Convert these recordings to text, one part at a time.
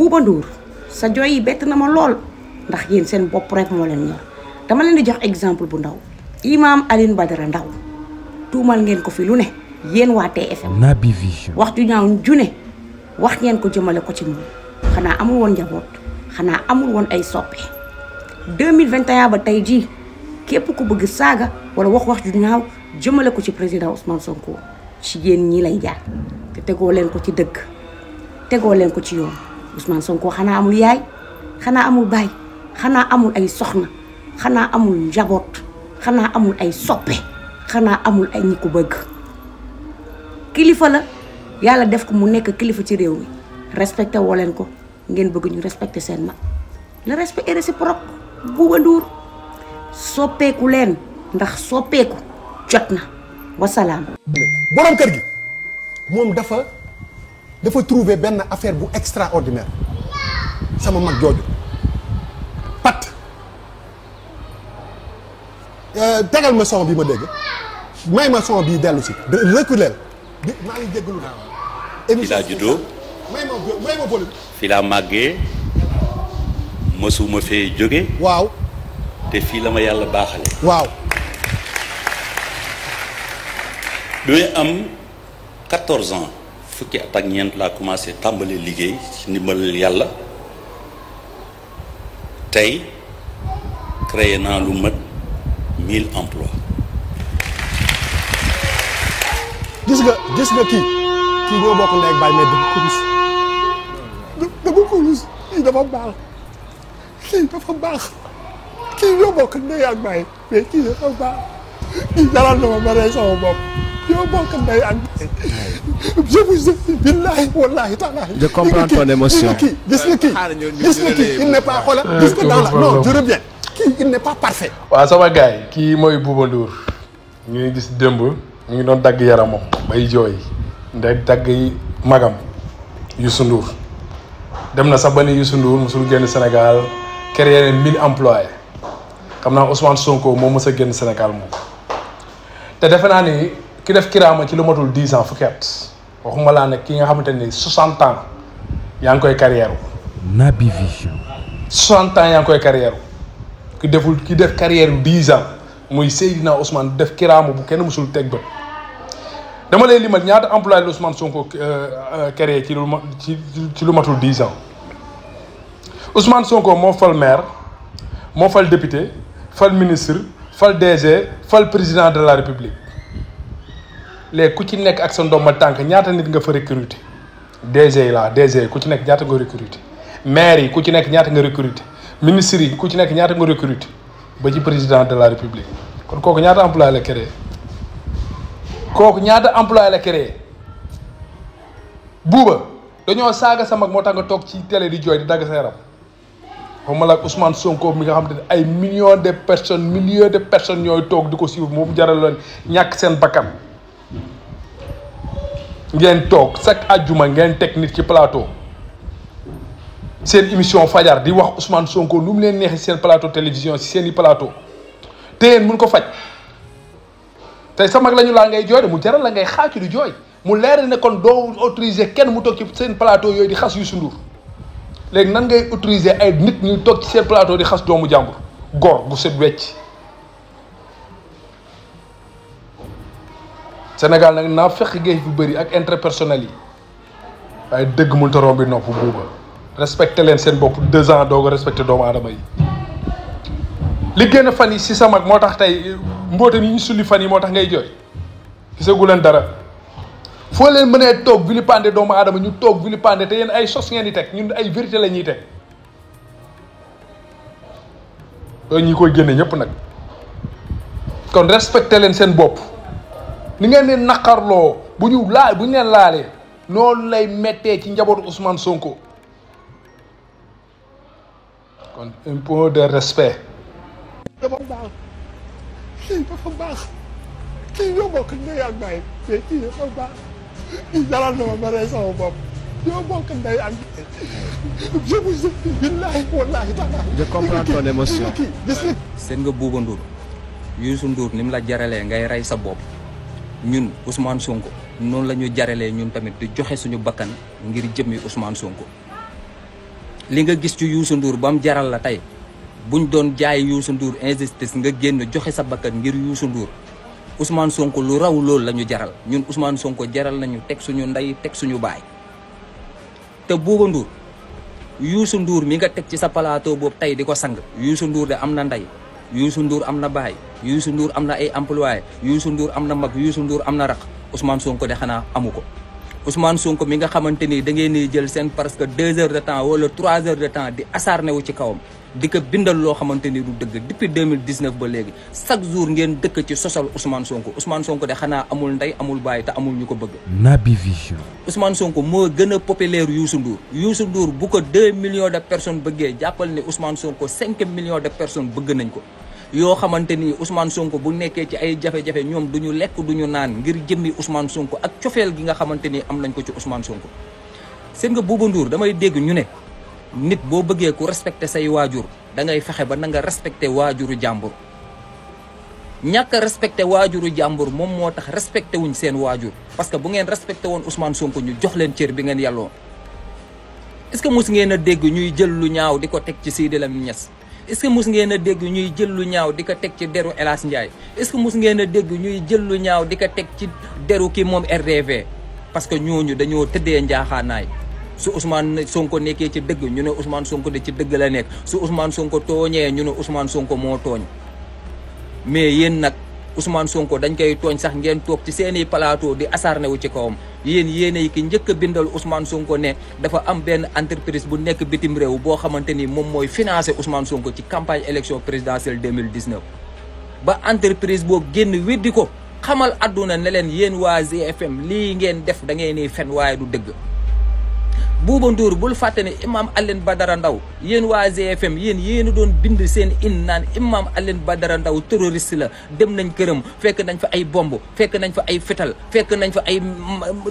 Bouba Ndour sa jooy yi bett na ma lool ndax yéen seen bopp rek moo leen ñor dama leen di jox exemple bu ndaw Imam Alioune Badara Ndao tuumal ngeen ko fi lu ne yéen waa TFM Naby Vision wax ju ñaaw ju ne wax ngeen ko jëmale ko ci moom xanaa amul woon njaboot xanaa amul woon ay soppe 2021 ba tey jii képp ku bëgg saaga wala wax ju ñaaw jëmale ko ci président Ousmane Sonko ci yéen ñi lay jaar te tegoo leen ko ci dëgg tegoo leen ko ci yoon Ousmane Sonko xanaa amul yaay xanaa amul baay xanaa amul ay soxna xanaa amul njaboot xanaa amul ay soppe xanaa amul ay ñi ko bëgg kilifa la yàlla def ko mu nekk kilifa ci réew mi respecté woo leen ko ngeen bëgg ñu respecté seen mag le respect est réciproque Bouba Ndour soppeeku leen ndax soppeeku jot na wasalaam. borom kër gi moom dafa trouver benn affaire bu extraordinaire sama mag jooju pat tegal ma son bi ma dégg may ma son bi dellu si reculer maa ngi jégalu naa fi laa juddoo may ma volume fi laa màggee mësuma fee jóge waaw te fii la ma yàlla baaxale waaw bi may am 14 ans fukki at ak ñeent laa commencé tàmbali liggéey ci ndimbalal yàlla tey créé naa lu mat 1000 emplois gis nga kii ñoo bokk ndey ak baay mais dama ko rus kii dafa baax kii ñoo bokk ndey ak baay mais kii dafa baax kii jaral na ma rey sama bopp ñoo bokk ndey ak baay je vous jure billahi wallahi taala je comprends ton émotion gis nga kii il n'est pas xoolal gis nga dans la non je reviens kii il n'est pas parfait waaw sama gars yi kii mooy Bouba Ndour ñu ngi gis démb ñu ngi doon dagg yaramam bay jooy ndeg dagg magam Youssou Ndour dem na sax ba ni Youssou Ndour musul génn Sénégal créé 1000 employés xam naa Ousmane Sonko moo mës a génn Sénégal moom te defe naa ni ki def kiraama ci lu matul 10 ans fukki at waxuma laa ne ki nga xamante ni 60 ans yaa ngi koy carrière Naby Vision 60 ans yaa ngi koy carrière ki def carrière 10 ans muy Seydina Ousmane def kiraama bu kenn musul teg bët dama lay limal ñaata employé la Ousmane Sonko créé ci lu matul 10 ans Ousmane Sonko moo fal maire moo fal député fal ministre fal DG fal président de la République léegi ku ci nekk ak sa ndomba tànk ñaata nit nga fa recruter DG yi laa DG ku ci nekk ñaata nga recruter maire yi ku ci nekk ñaata nga recruter ministre yi ku ci nekk ñaata nga recruter ba ci président de la République kon kooku ñaata employé la créé Bouba dañoo saaga sa mag moo tax nga toog ci télé di jooy di dagg sa yaram xawma la Ousmane Sonko mi nga xam ne ay millions de personnes ñooy toog di ko suivre moom jaral leen ñàkk seen bakkan ngeen toog chaque àjjuma ngeen teg nit ci plateau seen émission fajar di wax Ousmane Sonko lu mu leen neexee seen plateau télévision si seen i plateau te yéen mun ko faj tey sa mag la ñu laal ngay jooy de mu jaral la ngay xaacu di jooy mu leer ne kon doo autoriser kenn mu toog ci seen plateau yooyu di xas Youssou Ndour léegi nan ngay autoriser ay nit ñuy toog ci seen plateau di xas doomu jàmbur góor gu set wecc Sénégal nag naa fekk géej bu bëri ak intérêt personnel yi waaye dëgg mënut a romb nopp Bouba respecté leen seen bopp 2 ans doog a respecté doomu aadama yi li génn fan yi si sa mag moo tax tey mbootam yi ñu sulli fan yi moo tax ngay jooy gisagu leen dara foo leen mënee toog vilipender doomu aadama ñu toog vilipender te yéen ay sos ngeen di teg ñun ay vérité la ñuy teg loolu ñi koy génne ñëpp nag kon respecté leen seen bopp ni ngeen leen naqarloo bu ñu leen laalee noonu lay méttee ci njabootu Ousmane Sonko kon un peu de respect. dafa baax kii ñoo bokk ndey ak baay mais kii dafa baax kii jaral na ma rey sama bopp ñoo bokk ndey ak baay je vous jure billahi wallahi taala je comprends ton émotion seen nga Bouba Ndour Youssou Ndour ni mu la jaralee ngay rey sa bopp ñun Ousmane Sonko noonu la ñu jaralee ñun tamit di joxe suñu bakkan ngir jëmmi Ousmane Sonko li nga gis ci Youssou Ndour ba mu jaral la tey buñ doon jaay Youssou Ndour injustice nga génn joxe sa bakkan ngir Youssou Ndour Ousmane Sonko lu raw loolu la ñu jaral ñun Ousmane Sonko jaral nañu teg suñu ndey teg suñu baay te Bouba Ndour Youssou Ndour mi nga teg ci sa plateau boobu tey di ko sang Youssou Ndour de am na ndey Youssou Ndour am na baay Youssou Ndour am na ay employé Youssou Ndour am na mag Youssou Ndour am na raq Ousmane Sonko de xanaa amu ko Ousmane Sonko mi nga xamante ni da ngeen di jël seen presque 2 heures de temps wala 3 heures de temps di acharné wu ci kawam di ko bindal loo xamante ni du dëgg depuis 2019 ba léegi chaque jour ngeen dëkk ci sosal Ousmane Sonko de xanaa amul ndey amul baay te amul ñu ko bëgg. Naby Vision. Ousmane Sonko moo gën a populaire Youssou Ndour Youssou Ndour bu ko 2 millions de personnes bëggee jàppal ne Ousmane Sonko 5 millions de personnes bëgg nañ ko. yoo xamante ni Ousmane Sonko bu nekkee ci ay jafe-jafe ñoom duñu lekk duñu naan ngir jëmmi Ousmane Sonko ak cofeel gi nga xamante ni am nañ ko ci Ousmane Sonko. seen nga Bouba Ndour damay dégg ñu ne nit boo bëggee ku respecté say waajur da ngay fexe ba na nga respecté waajuru jàmbur ñàkk a respecté waajuru jàmbur moom moo tax respecté wuñ seen waajur parce que bu ngeen respecté woon Ousmane Sonko ñu jox leen cër bi ngeen yàlloo est-ce que mos ngeen a dégg ñuy jël lu ñaaw di ko teg ci Sidi Lamine Niass est-ce que mos ngeen a dégg ñuy jël lu ñaaw di ko teg ci deru El Hadj Ndiaye est-ce que mos ngeen a dégg ñuy jël lu ñaaw di ko teg ci deru ki moom RDV parce que ñooñu dañoo tëddee njaaxaanaay su Ousmane Sonko nekkee ci dëgg ñu ne Ousmane Sonko de ci dëgg la nekk su Ousmane Sonko tooñee ñu ne Ousmane Sonko moo tooñ mais yéen nag Ousmane Sonko dañ koy tooñ sax ngeen toog ci seeni plateau di acharné wu ci kawam yéene yi ki njëkk a bindal Ousmane Sonko ne dafa am benn entreprise bu nekk bitim réew boo xamante ni moom mooy financé Ousmane Sonko ci campagne élection présidentielle 2019 ba entreprise boobu génn weddi ko xamal àdduna ne leen yéen waa GFM lii ngeen def da ngeen ni fen waaye du dëgg Bouba Ndour bul fàtte ne Imam Alioune Badara Ndao yéen waa GFM yéen doon bind seen naan Imam Alioune Badara Ndao terroriste la dem nañ këram fekk nañ fa ay bomb fekk nañ fa ay fetal fekk nañ fa ay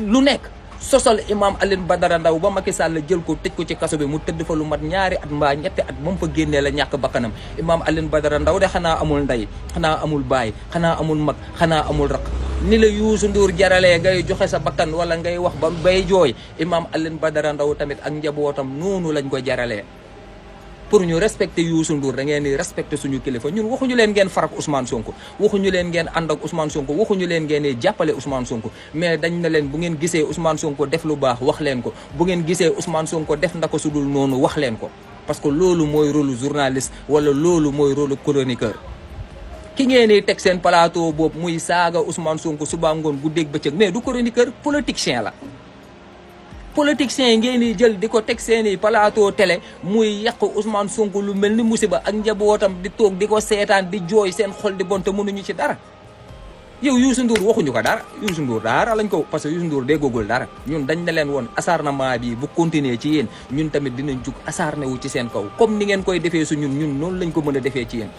lu nekk sosal Imam Alioune Badara Ndao ba Macky Sall jël ko tëj ko ci kaso bi mu tëdd fa lu mat 2 at mbaa 3 at moom fa génnee la ñàkk bakkanam Imam Alioune Badara Ndao de xanaa amul ndey xanaa amul baay xanaa amul mag xanaa amul raq ni la Youssou Ndour jaralee ngay joxe sa bakkan wala ngay wax ba bay jooy Imam Alioune Badara Ndao tamit ak njabootam noonu lañ ko jaralee pour ñu respecter Youssou Ndour da ngeen di respecter suñu kilifa ñun waxuñu leen ngeen farak Ousmane Sonko waxuñu leen ngeen ànd ak Ousmane Sonko waxuñu leen ngeen di jàppale Ousmane Sonko mais dañ na leen bu ngeen gisee Ousmane Sonko def lu baax wax leen ko bu ngeen gisee Ousmane Sonko def ndako sudul noonu wax leen ko parce que loolu mooy rôle journaliste wala loolu mooy rôle chroniqueur ki ngeen di teg seen plateau boobu muy saaga Ousmane Sonko suba ngoon guddeeg bëccëg mais du chroniqueur politicien la politiciens yi ngeen di jël di ko teg seeni plateau télé muy yàq Ousmane Sonko lu mel ni musiba ak njabootam di toog di ko seetaan di jooy seen xol di bon te mënuñu ci dara yow Youssou Ndour waxuñu ko dara Youssou Ndour dara lañ ko parce que Youssou Ndour déggagul dara ñun dañ na leen woon acharnement bi bu continuer ci yéen ñun tamit dinañ jug acharné wu ci seen kaw comme ni ngeen koy defee su ñun noonu lañ ko mën a defee ci yéen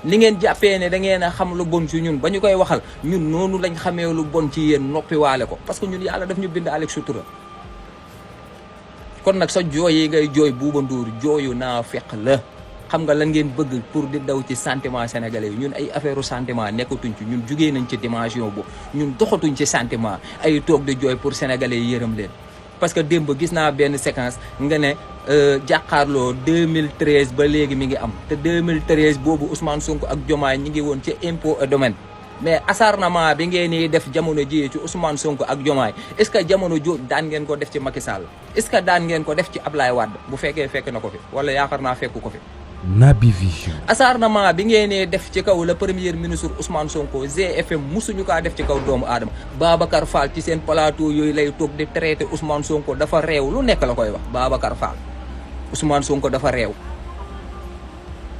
li ngeen jàppee ne da ngeen a xam lu bon ci ñun ba ñu koy waxal ñun noonu lañ xamee lu bon ci yéen noppi waale ko parce que ñun yàlla daf ñu bind avec sutura kon nag sa jooy yi ngay jooy Bouba Ndour jooyu naa fekk la xam nga lan ngeen bëgg pour di daw ci sentiment sénégalais yi ñun ay affaire sentiment nekkatuñ ci ñun jugee nañ ci dimension boobu ñun doxatuñ ci sentiment ay toog di jooy pour sénégalais yi yërëm leen parce que démb gis naa benn séquence nga ne jàkkaarloo 2013 ba léegi mi ngi am te 2013 boobu Ousmane Sonko ak Diomaye ñi ngi woon ci impôt et domaine mais acharnement bi ngeen di def jamono ji ci Ousmane Sonko ak Diomaye est-ce que jamono jo daan ngeen ko def ci Macky Sall est-ce que daan ngeen ko def ci Ablaye Wade bu fekkee fekk na ko fi wala yaakaar naa fekku ko fi. Naby Vision. acharnement bi ngeen di def ci kaw le premier ministre Ousmane Sonko GFM musuñu kaa def ci kaw doomu aadama Babacar Fall ci seen plateau yooyu lay toog di traité Ousmane Sonko dafa réew lu nekk la koy wax Babacar Fall Ousmane Sonko dafa réew.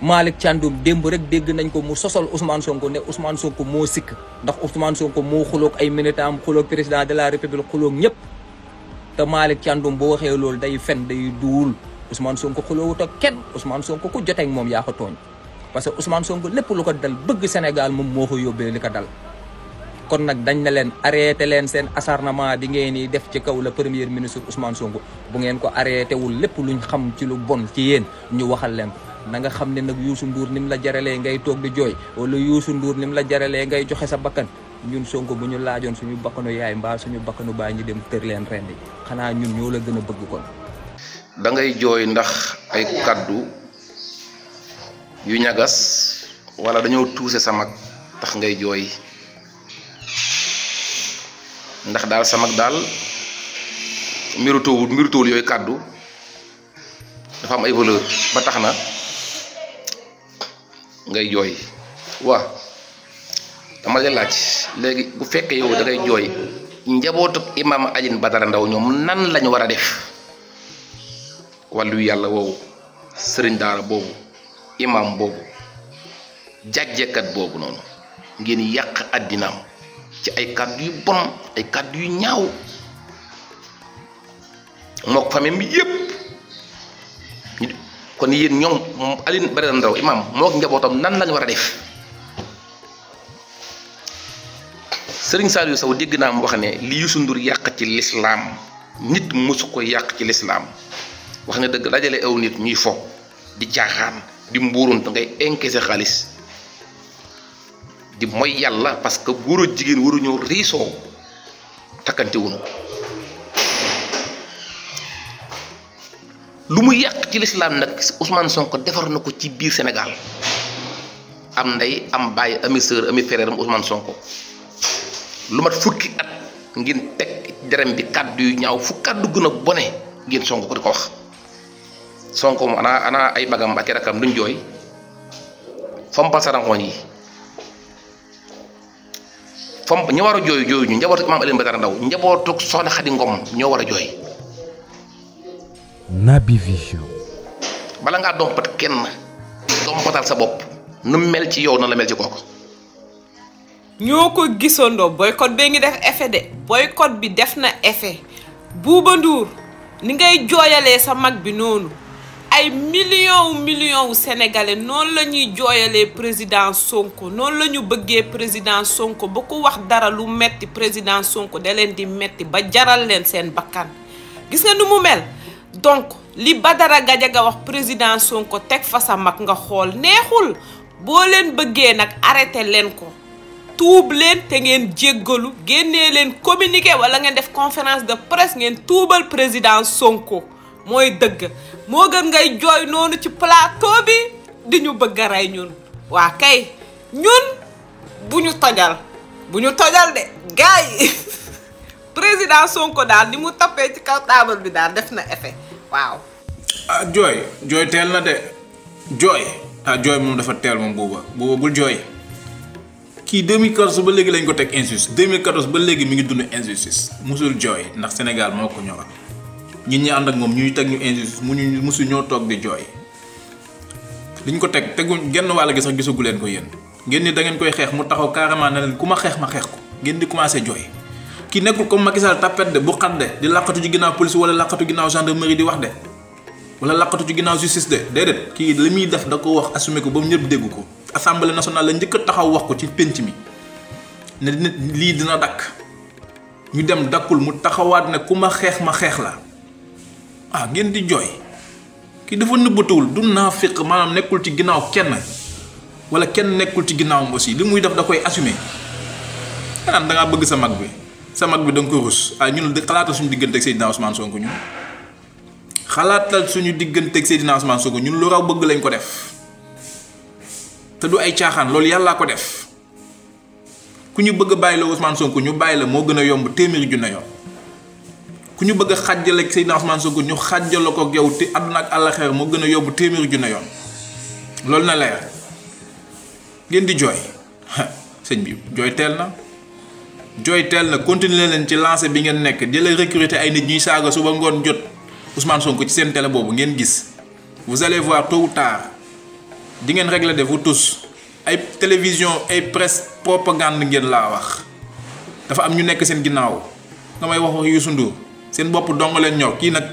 Malick Thiandoum démb rek dégg nañ ko mu sosol Ousmane Sonko ne Ousmane Sonko moo sikk ndax Ousmane Sonko moo xuloog ay militants xuloog président de la république xuloog ñëpp te Malick Thiandoum boo waxee loolu day fen day duul Ousmane Sonko xuloowut ak kenn Ousmane Sonko ku joteeg moom yaa ko tooñ parce que Ousmane Sonko lépp lu ko dal bëgg Sénégal moom moo ko yóbbee li ko dal kon nag dañ na leen arrêté leen seen acharnement bi ngeen di def ci kaw le premier ministre Ousmane Sonko bu ngeen ko arrêté wul lépp luñ xam ci lu bon ci yéen ñu waxal leen ko na nga xam ne nag Youssou Ndour ni mu la jaralee ngay toog di jooy wala Youssou Ndour ni mu la jaralee ngay joxe sa bakkan ñun Sonko bu ñu laajoon suñu bakkanu yaay mbaa suñu bakkanu baay ñu dem tër leen rendi xanaa ñun ñoo la gën a bëgg kon da ngay jooy ndax ay kaddu yu ñagas wala dañoo tuuse sa mag tax ngay jooy ndax daal sa mag daal mbirutoowul yooyu kaddu dafa am ay valeur ba tax na ngay jooy waa dama lay laaj léegi bu fekkee yow da ngay jooy njabootu imam Alioune Badara Ndao ñoom nan lañu war a def wàllu yàlla woowu sëriñ daara boobu imam boobu jàjjekat boobu noonu ngeen yàq àddinaam ci ay kàddu yu bon ay kàddu yu ñaaw mook famille bi yépp kon yéen ñoom Alioune Badara Ndao imam mook njabootam nan lañu war a def Sëriñ Saliou Sow dégg naa mu wax ne li Youssou Ndour yàq ci lislaam nit mosu ko yàq ci lislaam wax nga dëgg dajale aw nit ñuy fo di caaxaan di mbuuruntu ngay encaisser xaalis di mooy yàlla parce que góor ak jigéen waruñoo riisoo takkante wuñu lu mu yàq ci lislaam nag Ousmane Sonko defar na ko ci biir Sénégal am ndey am baay ami sœur ami frère am Ousmane Sonko lu mat fukki at ngeen teg derem bi kàddu yu ñaaw fu kàddu gën a bone ngeen Sonko ko di ko wax Sonko mu ana ay magam ak rakam duñ jooy fompal sa rangoon yi fomp ñi war a jooy jooy ñu njabootu Imam Alioune Badara Ndao njabootu Soxna Xadi Ngom ñoo war a jooy. Naby Vision. bala ngaa dompat kenn dompatal sa bopp nu mel ci yow na la mel ci kooku. ñoo ko gisandoo boycott bee ngi def effet de boycott bi def na effet Bouba Ndour ni ngay jooyalee sa mag bi noonu ay millions wu sénégalais noonu la ñuy jooyalee président Sonko noonu la ñu bëggee président Sonko ba ko wax dara lu metti président Sonko da leen di metti ba jaral leen seen bakkan gis nga nu mu mel donc li Badara Gadiaga wax président Sonko teg fa sa mag nga xool neexul boo leen bëggee nag arrêté leen ko tuub leen te ngeen jéggalu génnee leen communiqué wala ngeen def conférence de presse ngeen tuubal président Sonko mooy dëgg moo gën ngay jooy noonu ci plateau bi di ñu bëgg a rey ñun waa kay ñun bu ñu tojal de gars yi président Sonko daal ni mu tappee ci kaw taabal bi daal def na effet waaw. ah jooy teel na de jooy moom dafa teel moom buuba bul jooy. kii 2014 ba léegi lañ ko teg injustice 2014 ba léegi mi ngi dund injustice musul jooy ndax Sénégal moo ko ñoral ñun ñi ànd ak moom ñuy teg ñu injustice musu ñoo toog di jooy liñ ko teguñ genn wàll gi sax gisagu leen ko yéen ngeen ni da ngeen koy xeex mu taxaw carrément ne leen ku ma xeex ko ngeen di commencé jooy kii nekkul comme Macky Sall tapet de bu xat de di làqatu ci ginnaaw police wala làqatu ginnaaw gendarmerie di wax de wala làqatu ci ginnaaw justice de déedéet kii li muy def da ko wax assumé ko ba mu ñëpp dégg ko assemblée nationale la njëkk a taxaw wax ko ci penc mi ne lii dina dakk ñu dem dakkul mu taxawaat ne ku ma xeex la ah ngeen di jooy kii dafa nëbbatuwul du naafiq maanaam nekkul ci ginnaaw kenn wala kenn nekkul ci ginnaawam aussi li muy def da koy assumé xanaa da ngaa bëgg sa mag bi da nga ko rus ah ñun de xalaatal suñu digganteeg Seydina Ousmane Sonko ñun xalaatal suñu digganteeg Seydina Ousmane Sonko ñun lu raw bëgg lañ ko def. te du ay caaxaan loolu yàllaa ko def ku ñu bëgg a bàyyi la Ousmane Sonko ñu bàyyi la moo gën a yomb téeméeri junne yoon ku ñu bëgg a xàjjale ak Seydina Ousmane Sonko ñu xàjjale ko ak yow te àdduna ak àllaxeer moo gën a yomb téeméeri junne yoon loolu na leer ngeen di jooy sëñ bi jooy teel na continuer leen ci lancé bi ngeen nekk di la recruter ay nit ñuy saaga suba ngoon jot Ousmane Sonko ci seen télé boobu ngeen gis vous allez voir tôt ou tard di ngeen régler de vous tous ay télévision ay presse propagande ngeen laa wax dafa am ñu nekk seen ginnaaw nga may wax Youssou Ndour seen bopp dong leen ñor kii nag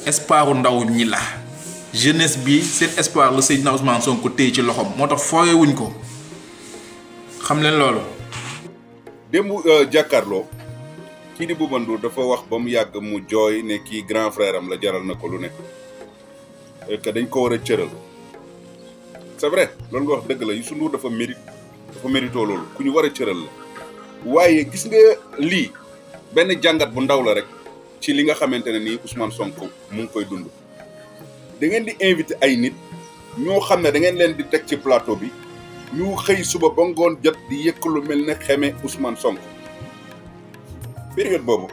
espoiru ndaw ñi la jeunesse bi seen espoir la Seydina Ousmane Sonko téye ci loxoom moo tax fooree wuñ ko xam leen loolu. démb jàkkaarloo kii di Bouba Ndour dafa wax ba mu yàgg mu jooy ne kii grand frère am la jaral na ko lu ne que dañ ko war a cëral. c'est vrai loolu nga wax dëgg la Youssou Ndour dafa mérito loolu ku ñu war a cëral la waaye gis nga lii benn jàngat bu ndaw la rek ci li nga xamante ne nii Ousmane Sonko mu ngi koy dund da ngeen di invité ay nit ñoo xam ne da ngeen leen di teg ci plateau bi ñu xëy suba ba ngoon jot di yëkk lu mel ne xeme Ousmane Sonko période boobu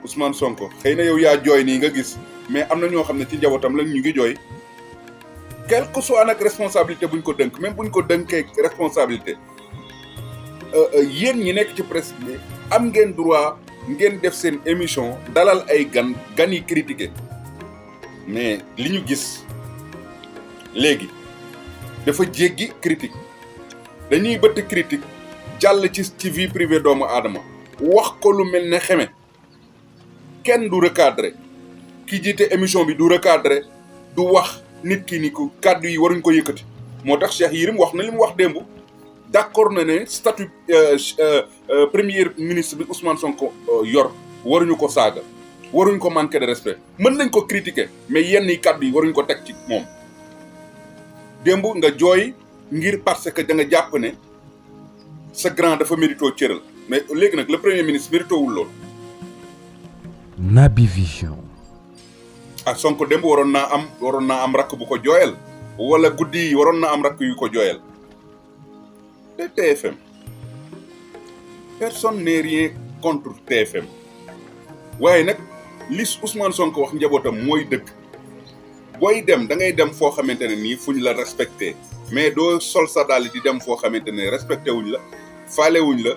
Ousmane Sonko xëy na yow yaa jooy nii nga gis mais am na ñoo xam ne ci njabootam lañ ñu ngi jooy quel que soit nag responsabilité buñ ko dënk même buñ ko dënkee responsabilité yéen ñi nekk ci presse bi am ngeen droit ngeen def seen émission dalal ay gan yi critiqué mais li ñu gis léegi dafa jéggi critique dañuy bëtt critique jàll ci vie privée doomu aadama wax ko lu mel ne xeme kenn du recadré ki jiite émission bi du recadré du wax nit ki ni ko kàddu yi waruñ ko yëkkati moo tax Cheikh Yérim wax na li mu wax démb d'accord na ne statut premier ministre bi Ousmane Sonko yor waruñu ko saaga waruñ ko manquer de respect mën nañ ko critiquer mais yenn yi kàddu yi waruñ ko teg ci moom démb nga jooy ngir parce que da nga jàpp ne sa grand dafa mérito cëral mais léegi nag le premier ministre mérito wul loolu. Naby Vision. ah Sonko démb waroon naa am rakk bu ko jooyal wala guddi yi waroon na am rakk yu ko jooyal te TFM personne n'est rien contre TFM waaye nag li Ousmane Sonko wax njabootam mooy dëgg booy dem da ngay dem foo xamante ne nii fuñ la respecté mais doo sol sa daal di dem foo xamante ne respecté wuñ la faale wuñ la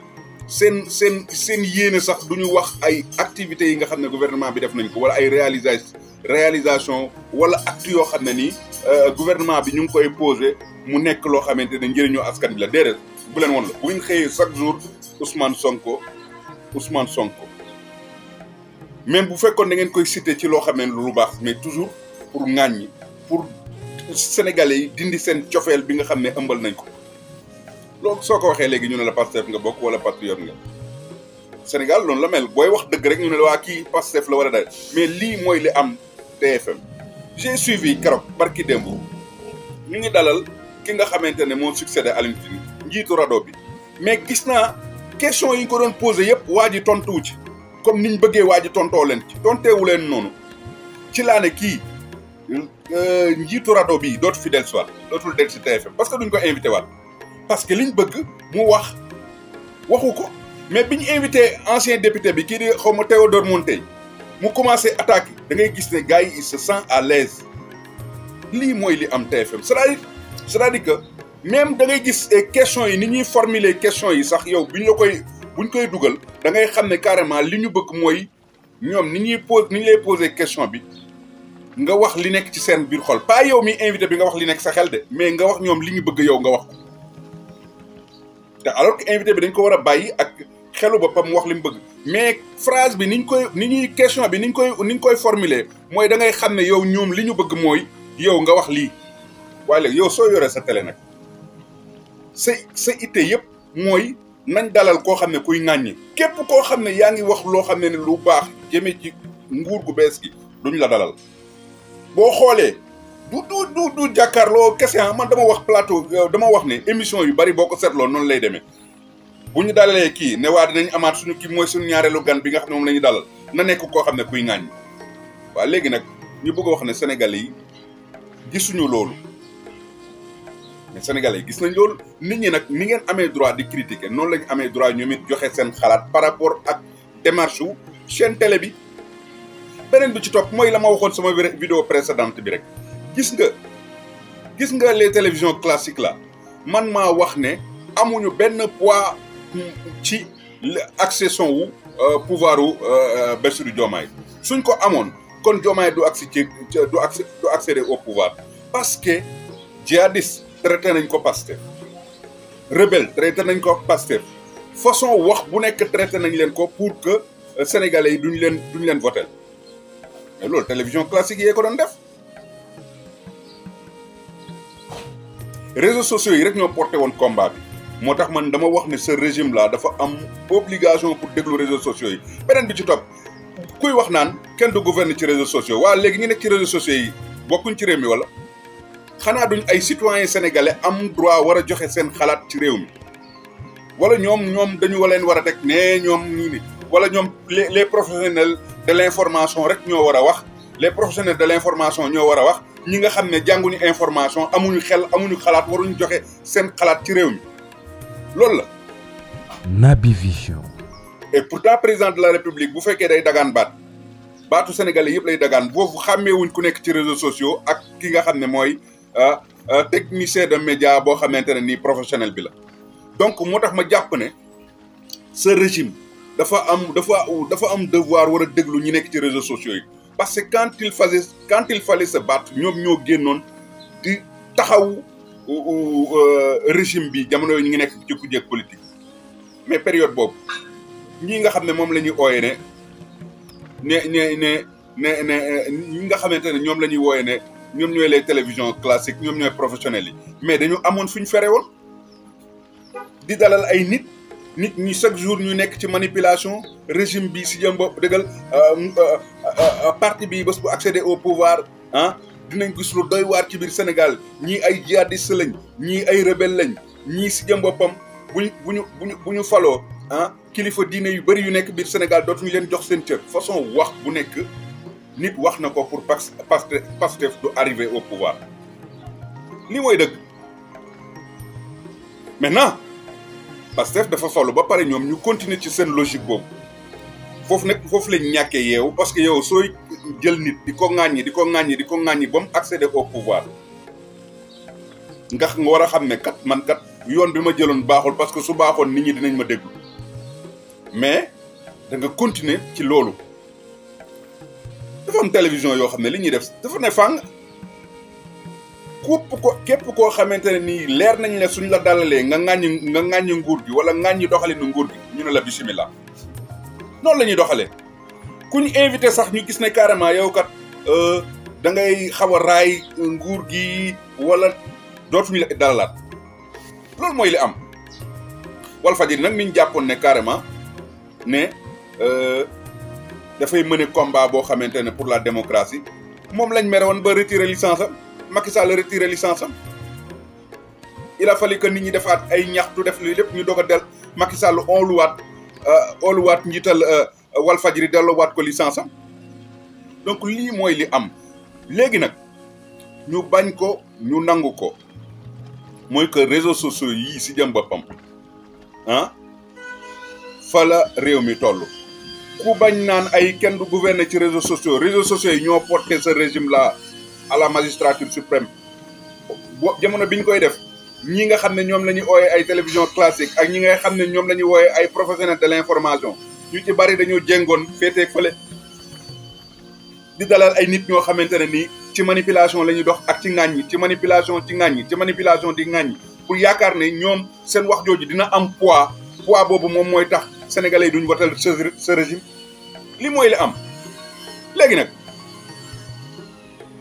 seen yéene sax duñu wax ay activités yi nga xam ne gouvernement bi def nañ ko wala ay réalisation wala actes yoo xam ne nii gouvernement bi ñu ngi koy posé mu nekk loo xamante ne njëriñoo askan bi la déedéet bu leen woon la bu ñu xëyee chaque jour Ousmane Sonko même bu fekkoon da ngeen koy cité ci loo xam ne lu baax mais toujours pour ŋàññi pour sénégalais yi dindi seen cofeel bi nga xam ne ëmbal nañ ko loolu soo ko waxee léegi ñu ne la Pastef nga bokk wala patriote nga Sénégal loolu la mel booy wax dëgg rek ñu ne la waa kii Pastef la wala day mais lii mooy li am TFM j'ai suivi keroog barki démb ñu ngi dalal ki nga xamante ne moo succédé Alioune Tine njiitu rajo bi mais gis naa question yi ñu ko doon posé yëpp waa ji tontuwu ci comme niñ bëggee waa ji tontoo leen ci tonteewu leen noonu ci laa ne kii njiitu rajo bi dootu fi dellusiwaat dootul del si TFM parce que duñ ko invité waat parce que liñ bëgg mu waxu ko mais bi ñu invité ancien député bi kii di xaw ma Théodore Monteil mu commencé attaquer da ngay gis ne gars yi il se sent à l'aise lii mooy li am TFM c'est-à-dire que même da ngay gis questions yi ni ñuy formuler questions yi sax yow buñ koy dugal da ngay xam ne carrément li ñu bëgg mooy ñoom ni ñu lay poser question bi nga wax li nekk ci seen biir xol pas yow mi invité bi nga wax li nekk sa xel de mais nga wax ñoom li ñu bëgg yow nga wax ko te alors que invité bi dañ ko war a bàyyi ak xelu boppam mu wax li mu bëgg mais phrase bi ni ñuy question bi ni ñu koy formuler mooy da ngay xam ne yow ñoom li ñu bëgg mooy yow nga wax lii waaye léegi yow soo yoree sa télé nag sa itte yëpp mooy nañ dalal koo xam ne kuy ŋàññi képp koo xam ne yaa ngi wax loo xam ne lu baax jëmee ci nguur gu bees gi duñ la dalal boo xoolee du jàkkaarloo kese man dama wax plateau dama wax ne émission yu bari boo ko seetloo noonu lay demee bu ñu dalalee kii ne waa dinañ amaat suñu kii mooy suñu ñaareelu gan bi nga xam ne moom la ñu dalal na nekk koo xam ne kuy ŋàññi waaw léegi nag ñu bëgg a wax ne Sénégalais yi gisuñu loolu mais Sénégalais yi gis nañ loolu nit ñi nag ni ngeen amee droit di critiquer noonu la ñu amee droit ñoom it joxe seen xalaat par rapport ak démarche wu chaîne télé bi. beneen bi ci topp mooy la ma waxoon sama vidéo précédente bi rek gis nga les télévisions classiques là man maa wax ne amuñu benn poids ci accession wu pouvoir wu Bassirou Diomaye suñ ko amoon kon Diomaye du accéder au pouvoir parce que djihadiste traité nañ ko Pastef rebelle traité nañ ko Pastef façon wax bu nekk traité nañ leen ko pour que sénégalais yi duñ leen voter mais loolu télévision classique yee ko doon def réseaux sociaux yi rek ñoo porté woon combat bi moo tax man dama wax ne ce régime là dafa am obligation pour déglu réseaux sociaux yi beneen bi ci topp kuy wax naan kenn du gouverner ci réseaux sociaux waa léegi ñu nekk ci réseaux sociaux yi bokkuñ ci réew mi wala xanaa duñ ay citoyens sénégalais am droit war a joxe seen xalaat ci réew mi wala ñoom dañu leen war a teg ne ñoom ñii ni wala ñoom les professionnels de l'information rek ñoo war a wax les professionnels de l'information ñoo war a wax ñi nga xam ne jànguñu information amuñu xel amuñu xalaat waruñu joxe seen xalaat ci réew mi loolu la. Naby Vision. et pourtant président de la république bu fekkee day dagaan baatu sénégalais yëpp lay dagaan boobu xàmmeewuñ ku nekk ci réseaux sociaux ak ki nga xam ne mooy technicien de média boo xamante ne nii professionnel bi la. donc moo tax ma jàpp ne ce régime dafa am devoir war a déglu ñi nekk ci réseaux sociaux yi parce que quand il fallait se battre ñoom ñoo génnoon di taxaw régime bi jamono yooyu ñu ngi nekk ci kujje politique mais période boobu ñi nga xam ne moom la ñuy ooye ñi nga xamante ne ñoom la ñuy wooye ne ñoom ñooy les télévisions classiques ñoom ñooy professionnels yi mais dañu amoon fu ñu fere woon di dalal ay nit ñi chaque jour ñu nekk ci manipulation régime bi si jëm bopp dëggal parti bi bés bu accéder au pouvoir dinañ gis lu doy waar ci biir Sénégal ñii ay djihadiste lañ ñii ay rebelle lañ ñii si jëm boppam bu ñu faloo kilifa diine yu bëri yu nekk biir Sénégal dootuñu leen jox seen cër façon wax bu nekk nit wax na ko pour Pastef du arriver au pouvoir lii mooy dëgg maintenant Pastef dafa falu ba pare ñoom ñu continuer ci seen logique boobu foofu lañ ñàkkee yeewu parce que yow sooy jël nit di ko ŋàññi ba mu accéder au pouvoir nga war a xam ne kat man kat yoon bi ma jëloon baaxul parce que su baaxoon nit ñi dinañ ma déglu mais da nga continuer ci loolu dafa am télévision yoo xam ne li ñuy def dafa ne fàng képp koo xamante ne nii leer nañ ne suñ la dalalee nga ŋàññi nguur gi wala ŋàññi doxalinu nguur gi ñu ne la bismillah noonu la ñuy doxalee ku ñu invité sax ñu gis ne carrément yow kat da ngay xaw a raay nguur gi wala dootuñu la dalalaat loolu mooy li am Walfadjri nag niñ jàppoon ne carrément ne dafay mener combat boo xamante ne pour la démocratie moom lañ mere woon ba retirer licence am Macky Sall retirer licence am il a fallu que nit ñi defaat ay ñaxtu def lii lépp ñu doog a del Macky Sall ooluwaat njiital Walfadjri delloowaat ko licence am donc lii mooy li am léegi nag ñu bañ ko ñu nangu ko mooy que réseaux sociaux yii si jëm boppam fa la réew mi toll ku bañ naan ay kenn du gouverner ci réseaux sociaux yi ñoo porté ce régime là à la magistrature suprême jamono bi ñu koy def ñi nga xam ne ñoom la ñuy ooyee ay télévision classique ak ñi nga xam ne ñoom la ñuy wooyee ay professionnels de l'information ñu ci bari dañoo jéngoon féetee fële di dalal ay nit ñoo xamante ne nii ci manipulation la ñuy dox ak ci ŋàññi ci manipulation di ŋàññi pour yaakaar ne ñoom seen wax jooju dina am poids boobu moom mooy tax sénégalais yi duñ votal ce régime li mooy li am léegi nag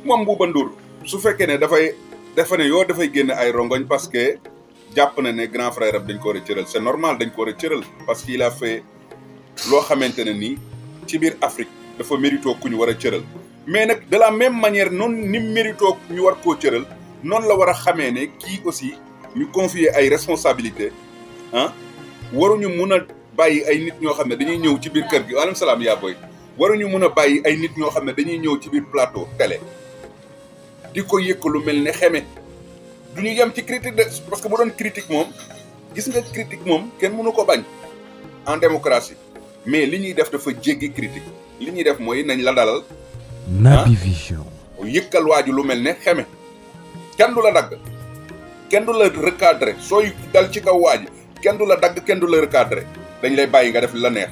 moom Bouba Ndour su fekkee ne dafay génn ay rongoñ parce que jàpp na ne grand frère am dañ ko war a cëral c'est normal dañ ko war a cëral parce que il a fait loo xamante ne nii ci biir Afrique dafa mérito ku ñu war a cëral mais nag de la même manière noonu ni mérito ñu war koo cëral noonu la war a xamee ne kii aussi ñu confier ay responsabilité waruñu mun a bàyyi ay nit ñoo xam ne dañuy ñëw ci biir kër gi waaleykum salaam yaa booy waruñu mun a bàyyi ay nit ñoo xam ne dañuy ñëw ci biir plateau télé di ko yëkk lu mel ne xeme du ñu yem ci critique de parce que bu doon critique moom gis nga critique moom kenn mënu ko bañ en démocratie mais li ñuy def dafa jéggi critique li ñuy def mooy nañ la dalal Naby Vision yëkkal waaju lu mel ne xeme kenn du la dagg kenn du la recadrer sooy dal ci kaw waaju kenn du la dagg kenn du la recadrer dañ lay bàyyi nga def li la neex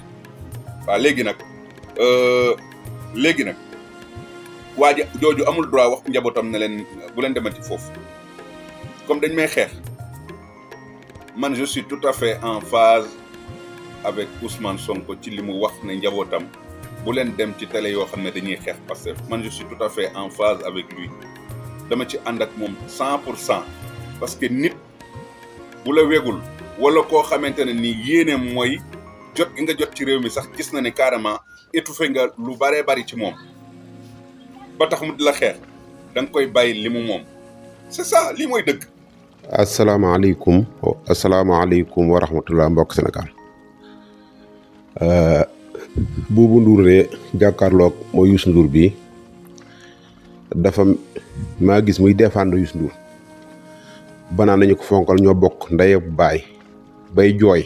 waaw léegi nag waa ji jooju amul droit wax njabootam ne leen bu leen demati foofu comme dañ may xeex man je suis tout à fait en phase avec Ousmane Sonko ci li mu wax ne njabootam bu leen dem ci télé yoo xam ne dañuy xeex Pastef man je suis tout à fait en phase avec lui dama ci ànd ak moom 100% parce que nit bu la wegul wala koo xamante ne ni yéene mooy jot gi nga jot ci réew mi sax gis na ne carrément étouffé nga lu baree bari ci moom ba tax mu di la xeex da nga koy bàyyi li mu moom c'est ça lii mooy dëgg. asalaamaaleykum wa rahmatullah mbokk Sénégal Bouba Ndour de jàkkaarloog mooy Youssou Ndour bi dafa maa gis muy défendre Youssou Ndour banaan nañu ko fonkal ñoo bokk ndey ak baay bay jooy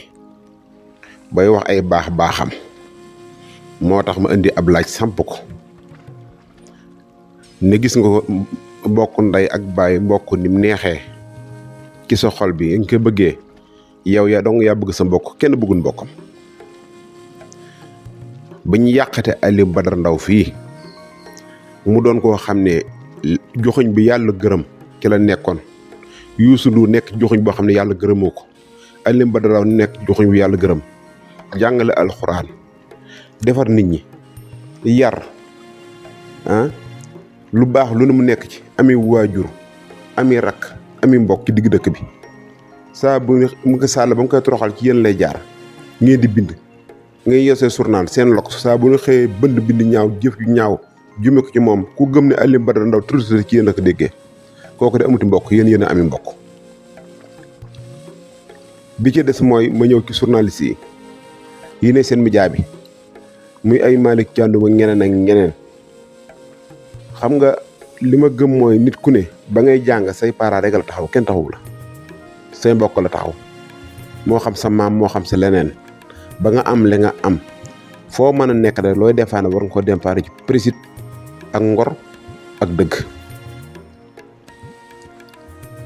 bay wax ay baaxam moo tax ma indi ab laaj samp ko ne gis nga ko bokk ndey ak baay mbokk ni mu neexee ci sa xol bi nga ko bëggee yow yaa dong yaa bëgg sa mbokk kenn bëggul mbokkam ba ñu yàqate Alioune Badara Ndao fii mu doon koo xam ne joxuñ bi yàlla gërëm ci la nekkoon Youssou Ndour nekk joxuñ boo xam ne yàlla gërëmoo ko Alioune Badara Ndao nekk joxuñ bi yàlla gërëm jàngale alxuraan defar nit ñi yar lu baax lu ne mu nekk ci ami waajur ami rakk ami mbokk ci digg dëkk bi saa bu mu ko sàll ba mu koy toroxal ci yéen lay jaar ngeen di bind ngay yosee journal seen lok saa bu ñu xëyee bënd bind ñaaw jëf yu ñaaw jume ko ci moom ku gëm ne Alioune Badara Ndao turist ci yéen la ko déggee kooku de amuti mbokk yéen a ami mbokk bi ci des mooy ma ñëw ci journaliste yi ne seen média bi muy ay Malick Thiandoum ak ñeneen ak ñeneen xam nga li ma gëm mooy nit ku ne ba ngay jàng say parents rek la taxaw kenn taxawu la say mbokk la taxaw moo xam sa maam moo xam sa leneen ba nga am li nga am foo mën a nekk rek looy defaane war nga ko déparé ci précise ak ngor ak dëgg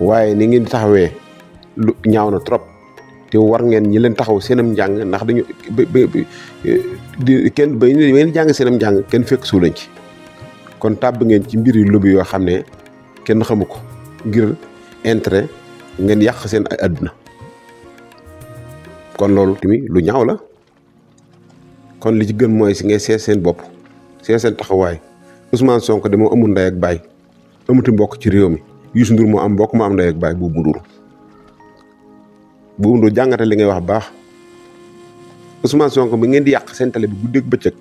waaye ni ngeen di taxawee lu ñaaw na trop te war ngeen ñi leen taxaw seenam njàng ndax dañu kenn ba ngeen jàng seenam njàng kenn fekk su lañ ci kon tàbb ngeen ci mbir yu lubi yoo xam ne kenn xamu ko ngir intérêt ngeen yàq seen àdduna kon loolu tamit lu ñaaw la kon li ci gën mooy si ngay seet seen bopp seet seen taxawaay Ousmane Sonko de moo amul ndey ak baay amuti mbokk ci réew mi Youssou Ndour moo am mbokk moo am ndey ak baay Buubu Ndour jàngate li ngay wax baax Ousmane Sonko bi ngeen di yàq seen télé bi guddeeg bëccëg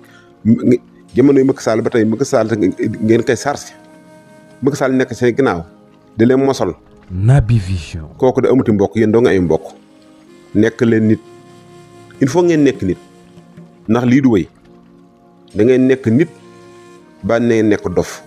jamono yi Macky Sall ba tey Macky Sall ngeen koy sarse Macky Sall nekk seen ginnaaw di leen mosal. Naby Vision. kooku de amuti mbokk yéen doo nga ay mbokk nekk leen nit il faut ngeen nekk nit ndax lii du wéy da ngeen nekk nit ba ne nekk dof